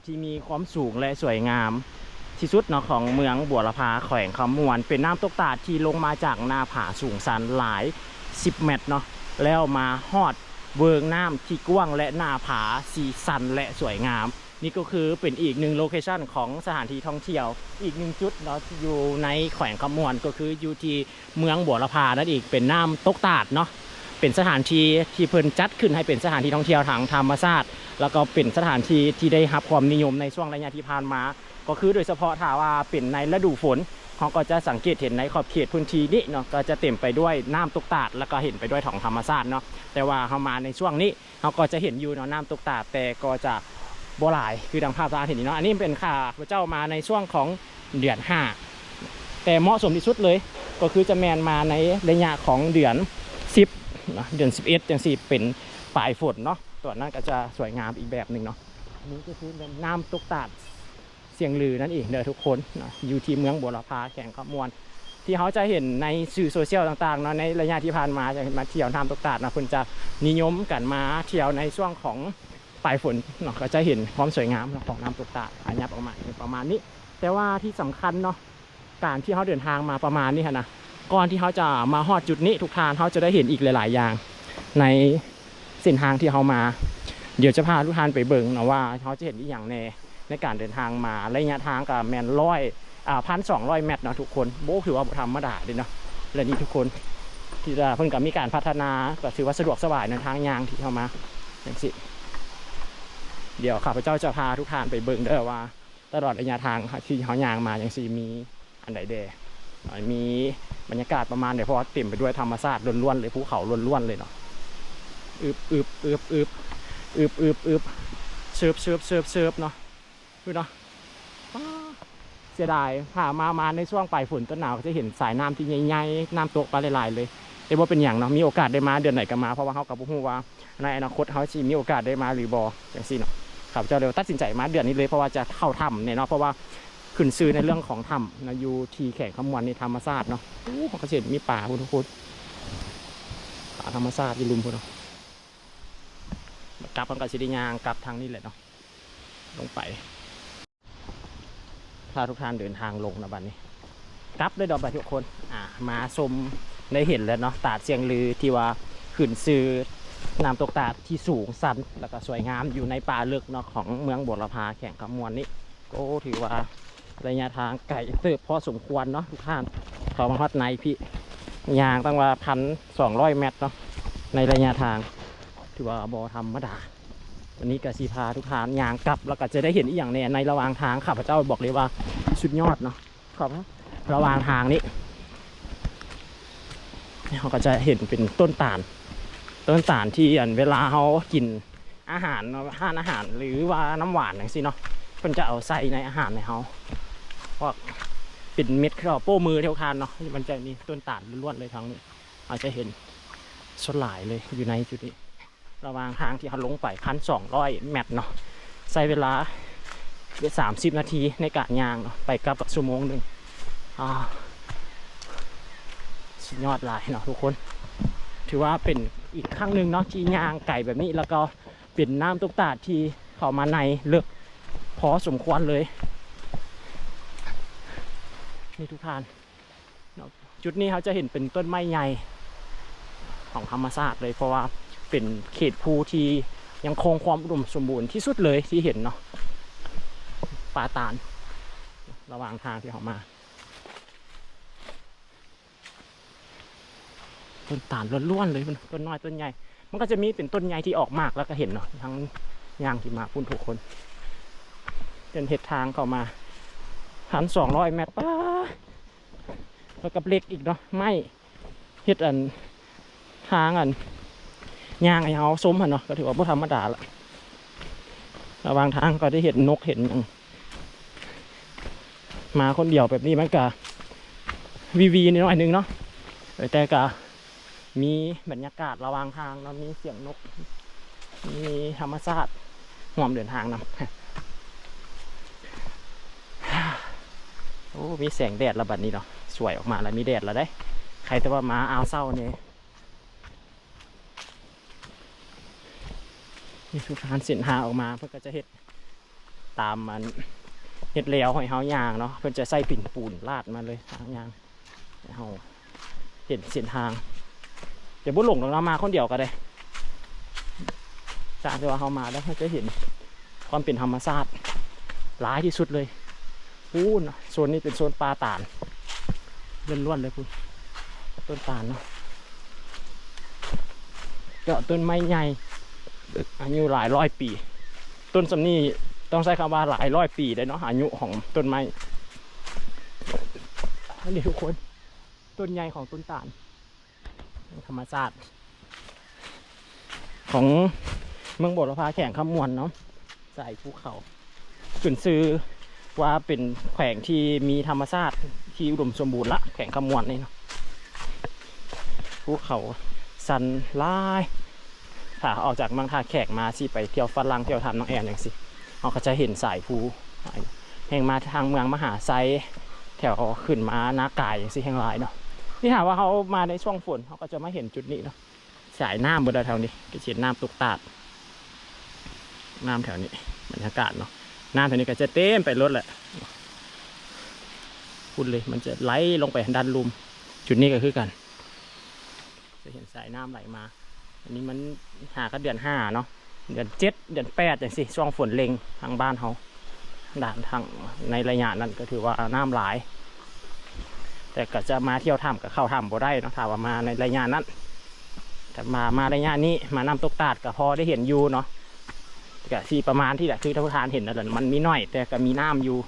ທີ່ມີຄວາມສູງ ແລະ ສວຍງາມທີ່ສຸດເນາະ ຂອງເມືອງບົວລະພາ ແຂວງຄຳມ່ວນ ເປັນນ້ຳຕົກຕາດທີ່ລົງມາຈາກໜ້າຜາສູງຊັນຫຼາຍສິບແມັດເນາະ ແລ້ວມາຮອດເວີງນ້ຳທີ່ກວ້າງ ແລະ ໜ້າຜາທີ່ຊັນ ແລະ ສວຍງາມ. ນີ້ກໍຄືເປັນອີກໜຶ່ງໂລເຄຊັນຂອງສະຖານທີ່ທ່ອງທ່ຽວອີກໜຶ່ງຈຸດເນາະ ຢູ່ໃນແຂວງຄຳມ່ວນ ກໍຄືຢູ່ທີ່ ເມືອງບົວລະພານັ້ນເອງ ເປັນນ້ຳຕົກຕາດເນາະ ເປັນສະຖານທີ່ທີ່ເພິ່ນຈັດຂຶ້ນໃຫ້ເປັນສະຖານທີ່ທ່ອງທ່ຽວທາງທຳມະຊາດ ແລ້ວກໍເປັນສະຖານທີ່ທີ່ໄດ້ຮັບຄວາມນິຍົມໃນຊ່ວງໄລຍະທີ່ຜ່ານມາ ກໍຄືໂດຍສະເພາະຖ້າວ່າເປັນໃນລະດູຝົນ ເຮົາກໍຈະສັງເກດເຫັນໃນຂອບເຂດພື້ນທີ່ນີ້ເນາະ ກໍຈະເຕັມໄປດ້ວຍນ້ຳຕົກຕາດ ແລ້ວກໍເຫັນໄປດ້ວຍຂອງທຳມະຊາດເນາະ ແຕ່ວ່າເຮົາມາໃນຊ່ວງນີ້ ເຮົາກໍຈະເຫັນຢູ່ເນາະ ນ້ຳຕົກຕາດ ແຕ່ກໍຈະບໍ່ຫຼາຍ ຄືດັ່ງພາບທີ່ເຫັນນີ້ເນາະ. ອັນນີ້ເປັນຂ້າພະເຈົ້າມາໃນຊ່ວງຂອງເດືອນຫ້າ ແຕ່ເໝາະສົມທີ່ສຸດເລີຍ ກໍຄືຈະແມ່ນມາໃນໄລຍະຂອງເດືອນສິບເນາະ ເດືອນສິບເອັດ ຈັ່ງຊີ້ ເປັນປາຍຝົນເນາະ ຕອນນັ້ນກໍຈະສວຍງາມອີກແບບໜຶ່ງເນາະ. ນີ້ກໍຄືແມ່ນນ້ຳຕົກຕາດ ຊຽງລືນັ້ນເອງເດີທຸກຄົນເນາະ ຢູ່ທີ່ເມືອງບົວລະພາ ແຂວງຄຳມ່ວນ ທີ່ເຮົາຈະເຫັນໃນສື່ໂຊຊຽວຕ່າງໆເນາະ ໃນໄລຍະທີ່ຜ່ານມາ ຈະມາທ່ຽວນ້ຳຕົກຕາດເນາະ ເພິ່ນຈະນິຍົມກັນມາທ່ຽວໃນຊ່ວງຂອງປາຍຝົນເນາະ ກໍຈະເຫັນຄວາມສວຍງາມເນາະ ຂອງນ້ຳຕົກຕາດ ອາ ຍະປະມານ ປະມານນີ້. ແຕ່ວ່າທີ່ສຳຄັນເນາະ ການທີ່ເຮົາເດີນທາງມາປະມານນີ້ຫັ້ນນະ ກ່ອນທີ່ເຮົາຈະມາຮອດຈຸດນີ້ ທຸກທ່ານ ເຮົາຈະໄດ້ເຫັນອີກຫຼາຍໆຢ່າງໃນເສັ້ນທາງທີ່ເຮົາມາ. ດຽວຈະພາທຸກທ່ານໄປເບິ່ງເນາະວ່າເຮົາຈະເຫັນອີ່ຫຍັງແດ່ໃນການເດີນທາງມາ. ໄລຍະທາງກໍແມ່ນຮ້ອຍ ອ່າ ພັນສອງຮ້ອຍແມັດເນາະທຸກຄົນ ໂອ້ ຖືວ່າບໍ່ທຳມະດາເດ້ເນາະ. ແລະນີ້ທຸກຄົນ ທີ່ວ່າເພິ່ນກໍມີການພັດທະນາ ກໍຖືວ່າສະດວກສະບາຍໃນທາງຍ່າງທີ່ເຮົາມາຈັ່ງຊີ້. ດຽວຂ້າພະເຈົ້າຈະພາທຸກທ່ານໄປເບິ່ງເດີວ່າ ຕະຫຼອດໄລຍະທາງທີ່ເຮົາຍ່າງມາຈັ່ງຊີ້ ມີອັນໃດແດ່ ມີບັນຍາກາດປະມານໃດ ເພາະວ່າເຕັມໄປດ້ວຍທຳມະຊາດລ້ວນໆເລີຍ ພູເຂົາລ້ວນໆເລີຍເນາະ. ອຶບ ອຶບ ອຶບ ອຶບ ອຶບ ອຶບ ອຶບ ເສີບ ເສີບ ເສີບ ເສີບເນາະ ເນາະ. ອ້າ ເສຍດາຍ ຖ້າມາ ມາໃນຊ່ວງປາຍຝົນຕົ້ນໜາວ ກໍຈະເຫັນສາຍນ້ຳທີ່ໃຫຍ່ໆ ນ້ຳຕົກປາຫຼາຍໆເລີຍ ແຕ່ບໍ່ເປັນຫຍັງເນາະ ມີໂອກາດໄດ້ມາເດືອນໃດກໍມາ ເພາະວ່າເຮົາກໍບໍ່ຮູ້ວ່າ ໃນອະນາຄົດເຮົາຊິມີໂອກາດໄດ້ມາຫຼືບໍ່ ຈັ່ງຊີ້ເນາະ. ຂ້າພະເຈົ້າເລີຍຕັດສິນໃຈມາເດືອນນີ້ເລີຍ ເພາະວ່າຈະເຂົ້າຖ້ຳແນ່ເນອນ ເພາະວ່າຂຶ້ນຊື່ໃນເລື່ອງຂອງຖ້ຳນະ ຢູ່ທີ່ແຂວງຄຳມ່ວນນີ້ ທຳມະຊາດເນາະ. ໂອ້ ເຮົາກໍຊິເຫັນມີປາພຸ້ນທຸກຄົນ ປາທຳມະຊາດຢູ່ລຸ່ມພຸ້ນເນາະ. ກັບ ເຮົາກໍຊິໄດ້ຍ່າງກັບທາງນີ້ແຫຼະເນາະ ລົງໄປ. ພາທຸກທ່ານເດີນທາງລົງນະ ບັດນີ້ກັບເລີຍດອກ ບັດທຸກຄົນ ອາ ມາຊົມ ໄດ້ເຫັນແລ້ວເນາະ ຕາດຊຽງລືທີ່ວ່າຂຶ້ນຊື່ນ້ຳຕົກຕາດທີ່ສູງຊັນ ແລ້ວກໍສວຍງາມຢູ່ໃນປ່າເລິກເນາະ ຂອງເມືອງບົວລະພາ ແຂວງຄຳມ່ວນນີ້. ໂອ້ ຖືວ່າໄລຍະທາງໄກເຕີບພໍສົມຄວນເນາະທຸກທ່ານ ເຂົ້າມາຮອດໃນພີ້ ຍ່າງຕັ້ງວ່າພັນສອງຮ້ອຍແມັດເນາະ ໃນໄລຍະທາງ ຖືວ່າບໍ່ທຳມະດາ. ວັນນີ້ກໍຊິພາທຸກທ່ານຍ່າງກັບ ແລ້ວກໍຈະໄດ້ເຫັນອີ່ຫຍັງແດ່ໃນລະຫວ່າງທາງ ຂ້າພະເຈົ້າບອກເລີຍວ່າສຸດຍອດເນາະ. ຄັບ ລະຫວ່າງທາງນີ້ ເຮົາກໍຈະເຫັນເປັນຕົ້ນຕານ ຕົ້ນຕານທີ່ ອັນ ເວລາເຮົາກິນອາຫານເນາະ ຮ້ານອາຫານ ຫຼືວ່ານ້ຳຫວານຈັ່ງຊີ້ເນາະ ເພິ່ນຈະເອົາໃສ່ໃນອາຫານໃຫ້ເຮົາ ພວກເປັນເມັດ ຄືເອົາໂປ້ມືເທົ່າກັນເນາະ. ມັນຈະມີຕົ້ນຕານລ້ວນໆເລີຍທາງນີ້ ເຮົາຈະເຫັນສ່ວນຫຼາຍເລີຍຢູ່ໃນຈຸດນີ້. ລະຫວ່າງທາງທີ່ເຮົາລົງໄປ ພັນສອງຮ້ອຍແມັດເນາະ ໃຊ້ເວລາສາມສິບນາທີໃນການຍ່າງເນາະ ໄປກັບກະຊົ່ວໂມງໜຶ່ງ. ອາ ສຸດຍອດຫຼາຍເນາະທຸກຄົນ ຖືວ່າເປັນອີກຄັ້ງໜຶ່ງເນາະ ທີ່ຍ່າງໄກແບບນີ້ ແລ້ວກໍເປັນນ້ຳຕົກຕາດທີ່ເຂົ້າມາໃນເລິກພໍສົມຄວນເລີຍ ນີ້ທຸກທ່ານ. ເນາະ ຈຸດນີ້ເຮົາຈະເຫັນເປັນຕົ້ນໄມ້ໃຫຍ່ຂອງທຳມະຊາດເລີຍ ເພາະວ່າເປັນເຂດພູທີ່ຍັງຄົງຄວາມອຸດົມສົມບູນທີ່ສຸດເລີຍທີ່ເຫັນເນາະ ປ່າຕານ ລະຫວ່າງທາງທີ່ເຮົາມາ ຕົ້ນຕານລ້ວນໆເລີຍ ຕົ້ນນ້ອຍຕົ້ນໃຫຍ່ ມັນກໍຈະມີເປັນຕົ້ນໃຫຍ່ທີ່ອອກໝາກ ແລ້ວກໍເຫັນເນາະ ທາງຍ່າງທີ່ມາພຸ້ນທຸກຄົນ ຈົນເຮັດທາງເຂົ້າມາ ພັນສອງຮ້ອຍແມັດ ປາ ແລ້ວກໍເຫຼັກອີກເນາະ ໄມ້ເຮັດອັນທາງອັນຍ່າງໃຫ້ເຮົາຊົມຫັ້ນເນາະ ກໍຖືວ່າບໍ່ທຳມະດາລະ ລະຫວ່າງທາງກໍໄດ້ເຫັນນົກເຫັນຫຍັງ ມາຄົນດຽວແບບນີ້ມັນກະວີໆໜ້ອຍໜຶ່ງເນາະ ແຕ່ກະມີບັນຍາກາດລະຫວ່າງທາງເນາະ ມີສຽງນົກ ມີທຳມະຊາດຮ່ວມເດີນທາງນຳ. ໂອ້ ມີແສງແດດລະບັດນີ້ເນາະ ສວຍອອກມາລະ ມີແດດລະເດ້ ໃຄແຕ່ວ່າມາອາວເຊົ້ານີ້. ນີ້ຄືຜ່ານເສັ້ນທາງອອກມາ ເພິ່ນກໍຈະເຮັດ ຕາມອັນເຮັດແລ້ວໃຫ້ເຮົາຍ່າງເນາະ ເພິ່ນຈະໃສ່ປິ່ນປູນລາດມາເລີຍທາງຍ່າງ ໃຫ້ເຮົາເຫັນເສັ້ນທາງ. ຈະບໍ່ຫຼົງດອກເນາະ ມາຄົນດຽວກໍໄດ້ ຈາກທີ່ວ່າເຮົາມາແລ້ວ ເຮົາຈະເຫັນຄວາມເປັນທຳມະຊາດຫຼາຍທີ່ສຸດເລີຍ. ພຸ້ນ ໂຊນນີ້ເປັນໂຊນປ່າຕານລ້ວນໆເລີຍພຸ້ນ ຕົ້ນຕານເນາະ ເຈາະຕົ້ນໄມ້ໃຫຍ່ ອາຍຸຫຼາຍຮ້ອຍປີ. ຕົ້ນສ່ຳນີ້ຕ້ອງໃຊ້ຄຳວ່າຫຼາຍຮ້ອຍປີເດ້ເນາະ ອາຍຸຂອງຕົ້ນໄມ້. ນີ້ທຸກຄົນ ຕົ້ນໃຫຍ່ຂອງຕົ້ນຕານ ທຳມະຊາດຂອງເມືອງບົວລະພາ ແຂວງຄຳມ່ວນເນາະ ສາຍພູເຂົາ ຂຶ້ນຊື່ວ່າເປັນແຂວງທີ່ມີທຳມະຊາດທີ່ອຸດົມສົມບູນລະ ແຂວງຄຳມ່ວນນີ້ເນາະ ພູເຂົາຊັນຫຼາຍ. ຖ້າອອກຈາກເມືອງທ່າແຂກມາ ຊິໄປທ່ຽວຝຣັ່ງ ທ່ຽວຖ້ຳນ້ອງແອນຈັ່ງຊີ້ ເຮົາກໍຈະເຫັນສາຍພູ ແຮ່ງມາທາງເມືອງມະຫາໄຊ ແຖວຂຶ້ນມານາກາຍຈັ່ງຊີ້ແຮ່ງຫຼາຍເນາະ. ນີ້ຖ້າວ່າເຮົາມາໃນຊ່ວງຝົນ ເຮົາກໍຈະມາເຫັນຈຸດນີ້ເນາະ ສາຍນ້ຳເບິດແລ້ວແຖວນີ້ ກໍຊິເຫັນນ້ຳຕົກຕາດ ນ້ຳແຖວນີ້ ບັນຍາກາດເນາະ ນ້ຳແຖວນີ້ກໍຈະເຕັມໄປເບິດແຫຼະ ພຸ້ນເລີຍ ມັນຈະໄຫຼລົງໄປທາງດ້ານລຸ່ມ. ຈຸດນີ້ກໍຄືກັນ ຈະເຫັນສາຍນ້ຳໄຫຼມາ. ອັນນີ້ມັນຫາກັບເດືອນຫ້າເນາະ ເດືອນເຈັດ ເດືອນແປດຈັ່ງຊີ້ ຊ່ວງຝົນເລັ່ງທາງບ້ານເຮົາ ດ້ານທາງໃນໄລຍະນັ້ນກໍຖືວ່ານ້ຳຫຼາຍ ແຕ່ກໍຈະມາທ່ຽວຖ້ຳ ກໍເຂົ້າຖ້ຳບໍ່ໄດ້ເນາະ ຖ້າວ່າມາໃນໄລຍະນັ້ນ. ແຕ່ມາ ມາໄລຍະນີ້ ມານ້ຳຕົກຕາດກໍພໍໄດ້ເຫັນຢູ່ເນາະ ກໍຊິປະມານທີ່ແຫຼະ ຄືທ່ານຜູ້ຊົມເຫັນນັ້ນແຫຼະ ມັນມີໜ້ອຍ ແຕ່ກໍມີນ້ຳຢູ່.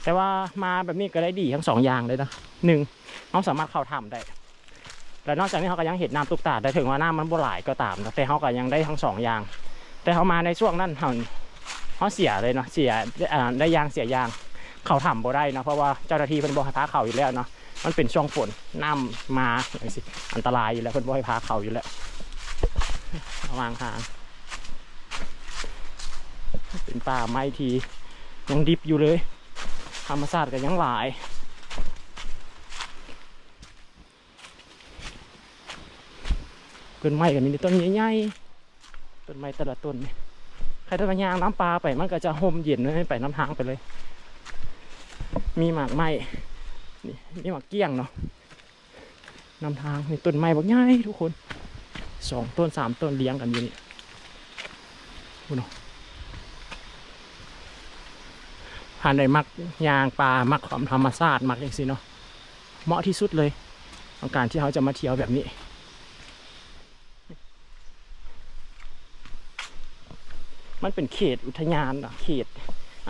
ແຕ່ວ່າມາແບບນີ້ກໍໄດ້ດີທັງສອງຢ່າງເລີຍເນາະ ໜຶ່ງ ເຮົາສາມາດເຂົ້າຖ້ຳໄດ້ ແລະນອກຈາກນີ້ເຮົາກໍຍັງເຫັນນ້ຳຕົກຕາດໄດ້ ເຖິງວ່ານ້ຳມັນບໍ່ຫຼາຍກໍຕາມເນາະ ແຕ່ເຮົາກໍຍັງໄດ້ທັງສອງຢ່າງ. ແຕ່ເຮົາມາໃນຊ່ວງນັ້ນ ເຮົາ ເຮົາເສຍເລີຍເນາະ ເສຍ ອ່າ ໄດ້ຢ່າງເສຍຢ່າງ ເຂົ້າຖ້ຳບໍ່ໄດ້ເນາະ ເພາະວ່າເຈົ້າໜ້າທີ່ເພິ່ນບໍ່ໃຫ້ພາເຂົ້າຢູ່ແລ້ວເນາະ ມັນເປັນຊ່ວງຝົນ ນ້ຳມາຈັ່ງຊີ້ ອັນຕະລາຍຢູ່ແລ້ວ ເພິ່ນບໍ່ໃຫ້ພາເຂົ້າຢູ່ແລ້ວ. ລະຫວ່າງທາງ ເປັນປ່າໄມ້ທີ່ຍັງດິບຢູ່ເລີຍ ທຳມະຊາດກໍຍັງຫຼາຍ. ຕົ້ນໄມ້ກໍມີແຕ່ຕົ້ນໃຫຍ່ໆ ຕົ້ນໄມ້ແຕ່ລະຕົ້ນນີ້ ໃຜແຕ່ວ່າຍ່າງນຳປ່າໄປ ມັນກໍຈະຮົ່ມເຢັນໄປນຳທາງໄປເລີຍ. ມີໝາກໄມ້ ນີ້ ມີໝາກກ້ຽງເນາະ ນຳທາງ. ນີ້ຕົ້ນໄມ້ບັກໃຫຍ່ທຸກຄົນ ສອງຕົ້ນສາມຕົ້ນລຽງກັນຢູ່ນີ້ ພຸ້ນເນາະ. ທ່ານໃດມັກຍ່າງປ່າ ມັກຄວາມທຳມະຊາດ ມັກຈັ່ງຊີ້ເນາະ ເໝາະທີ່ສຸດເລີຍ ຂອງການທີ່ເຮົາຈະມາທ່ຽວແບບນີ້. ມັນເປັນເຂດອຸທະຍານເນາະ ເຂດ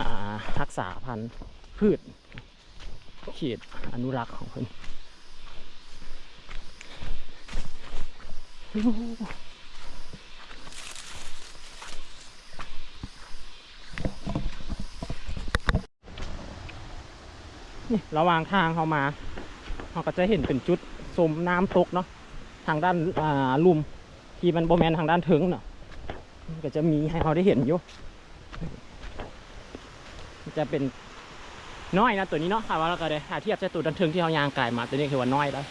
ອ່າ ຮັກສາພັນພືດ ເຂດອະນຸລັກຂອງເພິ່ນ. ນີ້ ລະຫວ່າງທາງເຮົາມາ ເຮົາກໍຈະເຫັນເປັນຈຸດຊົມນ້ຳຕົກເນາະ ທາງດ້ານ ອ່າ ລຸ່ມ ທີ່ມັນບໍ່ແມ່ນທາງດ້ານເທິງເນາະ ມັນກໍຈະມີໃຫ້ເຮົາໄດ້ເຫັນຢູ່. ຈະເປັນນ້ອຍນະ ໂຕນີ້ເນາະ ຖ້າວ່າລະກະໄດ້ ຖ້າທຽບໃສ່ໂຕດ້ານເທິງທີ່ເຮົາຍ່າງກາຍມາ ໂຕນີ້ຖືວ່ານ້ອຍລະ.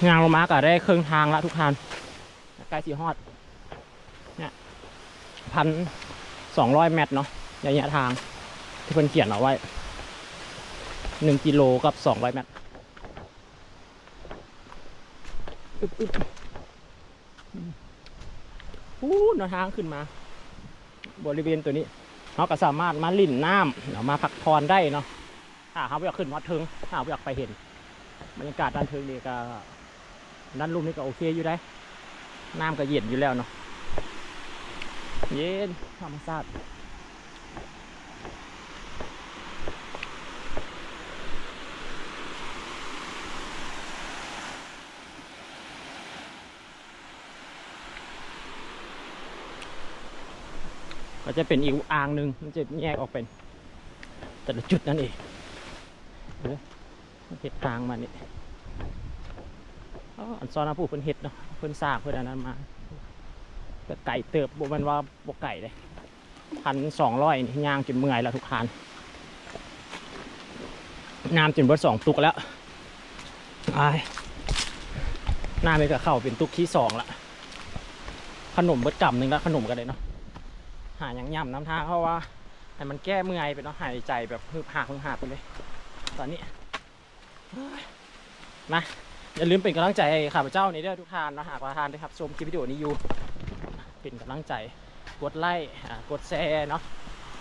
ຍ່າງລົງມາກະໄດ້ເຄິ່ງທາງລະທຸກທ່ານ ໃກ້ຊິຮອດ ເນຍ ພັນສອງຮ້ອຍແມັດເນາະ ໄລຍະທາງທີ່ເພິ່ນຂຽນເອົາໄວ້ ໜຶ່ງກິໂລກັບສອງຮ້ອຍແມັດ. ອຶບ ອື ພຸ້ນເນາະ ທາງຂຶ້ນມາ ບໍລິເວນໂຕນີ້ ເຮົາກໍສາມາດມາຫຼິ້ນນ້ຳເນາະ ມາພັກຜ່ອນໄດ້ເນາະ ຖ້າເຮົາບໍ່ຢາກຂຶ້ນຮອດເທິງ ຖ້າເຮົາບໍ່ຢາກໄປເຫັນບັນຍາກາດດ້ານເທິງນີ້ກໍ ດ້ານລຸ່ມນີ້ກໍໂອເຄຢູ່ເດ້ ນ້ຳກໍເຢັນຢູ່ແລ້ວເນາະ ເຢັນ ທຳມະຊາດ. ກໍຈະເປັນອີກອ່າງໜຶ່ງ ມັນຈະແຍກອອກເປັນແຕ່ລະຈຸດນັ້ນເອງ ເອີ ເຮັດທາງມານີ້ ອໍ ອັນຊອນນະຜູ້ເພິ່ນເຮັດເນາະ ເພິ່ນສ້າງ ເພິ່ນອັນນັ້ນມາ ກໍໄກເຕີບ ບໍ່ແມ່ນວ່າບໍ່ໄກເດ້. ພັນສອງຮ້ອຍນີ້ ຍ່າງຈົນເມື່ອຍແລ້ວທຸກທ່ານ ນ້ຳຈົນເບິດສອງຕຸກແລ້ວ. ອ້າຍ ນ້ຳນີ້ກໍເຂົ້າເປັນຕຸກທີສອງລະ ຂະໜົມເບິດກຳໜຶ່ງລະ ຂະໜົມກໍໄດ້ເນາະ ຫາຫຍັງຫຍ້ຳນຳທາງ ເພາະວ່າໃຫ້ມັນແກ້ເມື່ອຍໄປເນາະ ຫາຍໃຈແບບຮຶບຫາບຮຶບຫາບໄປເລີຍຕອນນີ້. ນະ ຢ່າລືມເປັນກຳລັງໃຈໃຫ້ຂ້າພະເຈົ້ານີ້ເດີທຸກທ່ານເນາະ ຫາກວ່າທ່ານໄດ້ຮັບຊົມຄລິບວິດີໂອນີ້ຢູ່ ເປັນກຳລັງໃຈ ກົດໄລ້ ອ່າ ກົດແຊເນາະ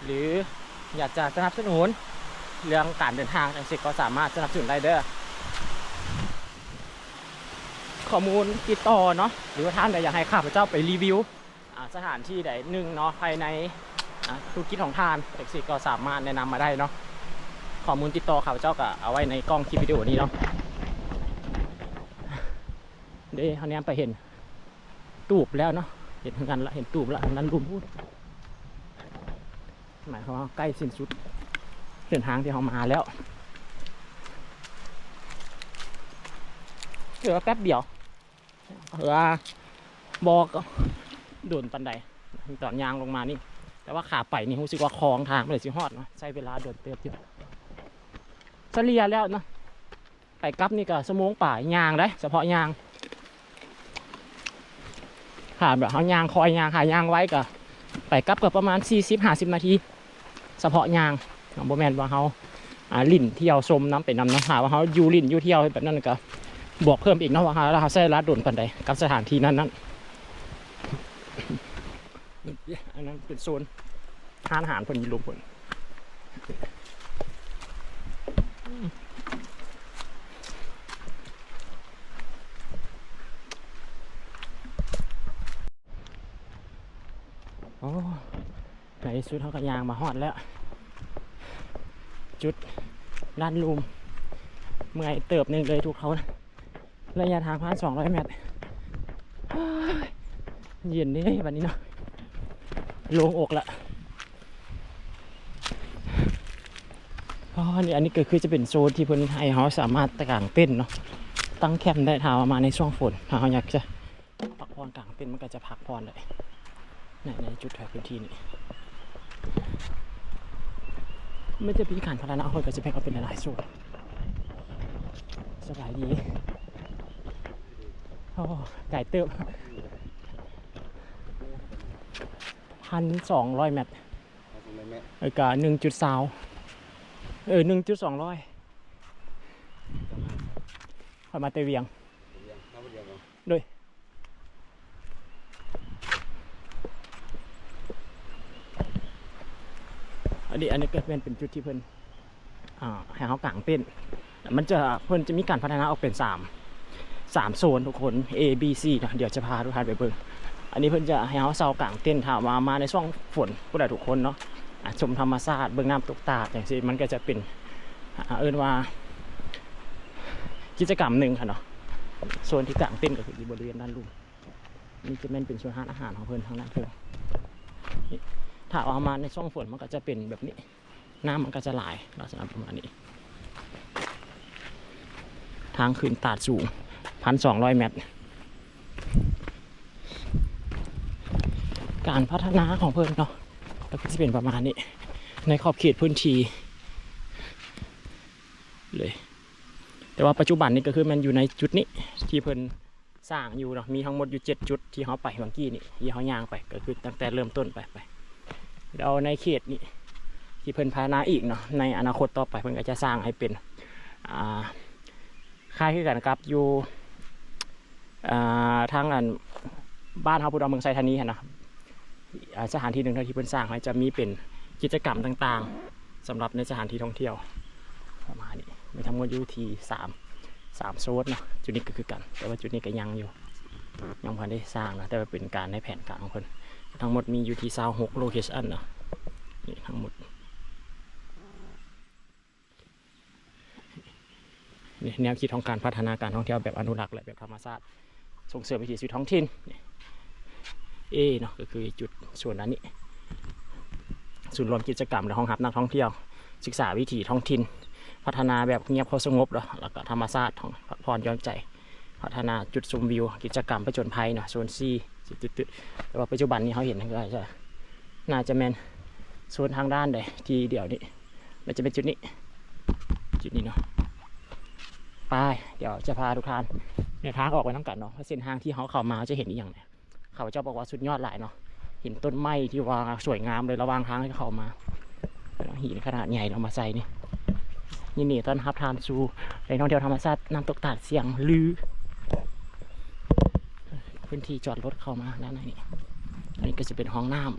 ຫຼື ຢາກຈະສະໜັບສະໜູນເລື່ອງການເດີນທາງຈັ່ງຊີ້ ກໍສາມາດສະໜັບສະໜູນໄດ້ເດີ. ຂໍ້ມູນຕິດຕໍ່ເນາະ ຫຼືວ່າທ່ານໃດຢາກໃຫ້ຂ້າພະເຈົ້າໄປຣີວິວ ອ່າ ສະຖານທີ່ໃດໜຶ່ງເນາະ ພາຍໃນ ອ່າ ທຸລະກິດຂອງທ່ານຈັ່ງຊີ້ ກໍສາມາດແນະນຳມາໄດ້ເນາະ. ຂໍ້ມູນຕິດຕໍ່ຂ້າພະເຈົ້າກໍເອົາໄວ້ໃນກ້ອງຄລິບວິດີໂອນີ້ເນາະ. ເດ້ ເຮົາແນມໄປເຫັນຕູບແລ້ວເນາະ ເຫັນເຮືອນລະ ເຫັນຕູບລະ ເຫັນນັ້ນລຸ່ມພຸ້ນ ໝາຍຄວາມວ່າໃກ້ສິ້ນສຸດເສັ້ນທາງທີ່ເຮົາມາແລ້ວ ເກືອບແປັບດຽວ ເອີ ບໍ່ດົນປານໃດ ຕອນຍ່າງລົງມານີ້ ແຕ່ວ່າຂາໄປນີ້ຮູ້ສຶກວ່າຄອງທາງບໍ່ໄດ້ຊິຮອດເນາະ ໃຊ້ເວລາດົນເຕີບຢູ່ ສະເລ່ຍແລ້ວເນາະ ໄປກັບນີ້ກໍຊົ່ວໂມງປາຍ ຍ່າງເດ້ ສະເພາະຍ່າງ ຖ້າແບບເຮົາຍ່າງຄ່ອຍຍ່າງ ຖ້າຍ່າງໄວກໍໄປກັບກໍປະມານສີ່ສິບ ຫ້າສິບນາທີ ສະເພາະຍ່າງເນາະ ບໍ່ແມ່ນວ່າເຮົາ ອ່າ ຫຼິ້ນທ່ຽວຊົມນຳໄປນຳເນາະ. ຖ້າວ່າເຮົາຢູ່ຫຼິ້ນຢູ່ທ່ຽວແບບນັ້ນກໍບວກເພີ່ມອີກເນາະ ວ່າເຮົາ ເຮົາໃຊ້ເວລາດົນປານໃດກັບສະຖານທີ່ນັ້ນໆ. ອັນນັ້ນເປັນໂຊນຮ້ານອາຫານເພິ່ນຢູ່ລຸ່ມພຸ້ນ. ໂອ້ ໃນທີ່ສຸດເຮົາກໍຍ່າງມາຮອດແລ້ວ ຈຸດດ້ານລຸ່ມ ເມື່ອຍເຕີບໜຶ່ງເລີຍທຸກຄົນ ໄລຍະທາງພັນສອງຮ້ອຍແມັດ ເຢັນເດ້ບັດນີ້ເນາະ ໂລ່ງອົກລະ. ອໍ ນີ້ ອັນນີ້ກໍຄືຈະເປັນໂຊນທີ່ເພິ່ນໃຫ້ເຮົາສາມາດກາງເຕັນເນາະ ຕັ້ງແຄມໄດ້ ຖ້າວ່າມາໃນຊ່ວງຝົນ ຖ້າເຮົາຢາກຈະ ພັກຜ່ອນກາງເຕັນ ມັນກໍຈະພັກຜ່ອນໄດ້ໃນ ໃນຈຸດແຖວພື້ນທີ່ນີ້ ມັນຈະມີການພັດທະນາ ເພິ່ນກໍຈະແບ່ງອອກເປັນຫຼາຍໆໂຊນ. ສະບາຍດີ ໂອ້ ໄກເຕີບ ພັນສອງຮ້ອຍແມັດ ແລ້ວກໍໜຶ່ງຈຸດສອງ ເອີ ໜຶ່ງຈຸດສອງຮ້ອຍ ຂ້ອຍມາແຕ່ວຽງ ໂດຍ ອັນນີ້ ອັນນີ້ກໍແມ່ນເປັນຈຸດທີ່ເພິ່ນ ອ່າ ໃຫ້ເຮົາກາງເຕັນ ມັນຈະ ເພິ່ນຈະມີການພັດທະນາອອກເປັນສາມ ສາມໂຊນທຸກຄົນ A B C ເນາະ ດຽວຈະພາທຸກທ່ານໄປເບິ່ງ. ອັນນີ້ເພິ່ນຈະໃຫ້ເຮົາເຊົ່າກາງເຕັນ ຖ້າວ່າມາໃນຊ່ວງຝົນພຸ້ນແຫຼະທຸກຄົນເນາະ ອ່າ ຊົມທຳມະຊາດ ເບິ່ງນ້ຳຕົກຕາດຈັ່ງຊີ້ ມັນກໍຈະເປັນ ອ່າ ເອີ້ນວ່າກິດຈະກຳໜຶ່ງຫັ້ນເນາະ. ໂຊນທີ່ກາງເຕັນກໍຄືຢູ່ບໍລິເວນດ້ານລຸ່ມ ນີ້ຈະແມ່ນເປັນໂຊນຮ້ານອາຫານຂອງເພິ່ນທາງດ້ານເທິງ. ຖ້າເຮົາມາໃນຊ່ວງຝົນ ມັນກໍຈະເປັນແບບນີ້ ນ້ຳມັນກໍຈະຫຼາຍ ລັກສະນະປະມານນີ້. ທາງຂຶ້ນຕາດສູງ ພັນສອງຮ້ອຍແມັດ. ການພັດທະນາຂອງເພິ່ນເນາະ ກໍຄືຊິເປັນປະມານນີ້ ໃນຂອບເຂດພື້ນທີ່ເລີຍ. ແຕ່ວ່າປັດຈຸບັນນີ້ກໍຄືແມ່ນຢູ່ໃນຈຸດນີ້ທີ່ເພິ່ນ ສ້າງຢູ່ເນາະ ມີທັງໝົດຢູ່ເຈັດຈຸດທີ່ເຮົາໄປຫວ່າງກີ້ນີ້ ທີ່ເຮົາຍ່າງໄປ ກໍຄືຕັ້ງແຕ່ເລີ່ມຕົ້ນໄປ ໄປ ແລ້ວໃນເຂດນີ້ທີ່ເພິ່ນພັດທະນາອີກເນາະ ໃນອະນາຄົດຕໍ່ໄປເພິ່ນກໍຈະສ້າງໃຫ້ເປັນ ອ່າ ຄ້າຍຄືກັນກັບຢູ່ ອ່າ ທາງອັນ ບ້ານເຮົາພຸ້ນເນາະ ເມືອງໄຊທານີຫັ້ນນະ. ອ່າ ສະຖານທີ່ໜຶ່ງທີ່ເພິ່ນສ້າງໃຫ້ຈະມີເປັນກິດຈະກຳຕ່າງໆ ສຳລັບໃນສະຖານທີ່ທ່ອງທ່ຽວປະມານນີ້ ມີທັງໝົດຢູ່ທີ່ສາມ ສາມໂຊນເນາະ. ຈຸດນີ້ກໍຄືກັນ ແຕ່ວ່າຈຸດນີ້ກໍຍັງຢູ່ ຍັງບໍ່ທັນໄດ້ສ້າງເນາະ ແຕ່ວ່າເປັນການໃນແຜນການຂອງເພິ່ນ. ທັງໝົດມີຢູ່ທີ່ຊາວຫົກໂລເຄຊັນເນາະ ນີ້ທັງໝົດ. ນີ້ແນວຄິດຂອງການພັດທະນາການທ່ອງທ່ຽວແບບອະນຸລັກ ແລະ ແບບທຳມະຊາດ ສົ່ງເສີມວິຖີຊີວິດທ້ອງຖິ່ນ. ເອເນາະ ກໍຄືຈຸດສ່ວນອັນນີ້ ສູນລວມກິດຈະກຳ ແລະ ຮອງຮັບນັກທ່ອງທ່ຽວ, ສຶກສາວິຖີທ້ອງຖິ່ນ, ພັດທະນາແບບງຽບເຂົ້າສະຫງົບເນາະ ແລ້ວກໍທຳມະຊາດຂອງພັກຜ່ອນຢ່ອນໃຈ, ພັດທະນາຈຸດຊົມວິວ, ກິດຈະກຳຜະຈົນໄພເນາະ ໂຊນສີ່ ຈຸດໆ. ແຕ່ວ່າປັດຈຸບັນນີ້ເຮົາເຫັນກໍອາດຈະ ໜ້າຈະແມ່ນໂຊນທາງດ້ານໃດທີ່ດຽວນີ້ ໜ້າຈະເປັນຈຸດນີ້ ຈຸດນີ້ເນາະ. ໄປ ດຽວຈະພາທຸກທ່ານເດີນທາງອອກໄປນຳກັນເນາະ ວ່າເສັ້ນທາງທີ່ເຮົາເຂົ້າມາເຮົາຈະເຫັນອີ່ຫຍັງແດ່. ຂ້າພະເຈົ້າບອກວ່າສຸດຍອດຫຼາຍເນາະ ເຫັນຕົ້ນໄມ້ທີ່ວ່າສວຍງາມເລີຍລະຫວ່າງທາງທີ່ເຂົ້າມາ. ຫີນຂະໜາດໃຫຍ່ເນາະມາໃສ່ນີ້. ຍິນດີຕ້ອນຮັບທ່ານສູ່ແຫຼ່ງທ່ອງທ່ຽວທຳມະຊາດນ້ຳຕົກຕາດຊຽງລື. ພື້ນທີ່ຈອດລົດເຂົ້າມາດ້ານໃນນີ້. ອັນນີ້ກໍຈະເປັນຫ້ອງນ້ຳ.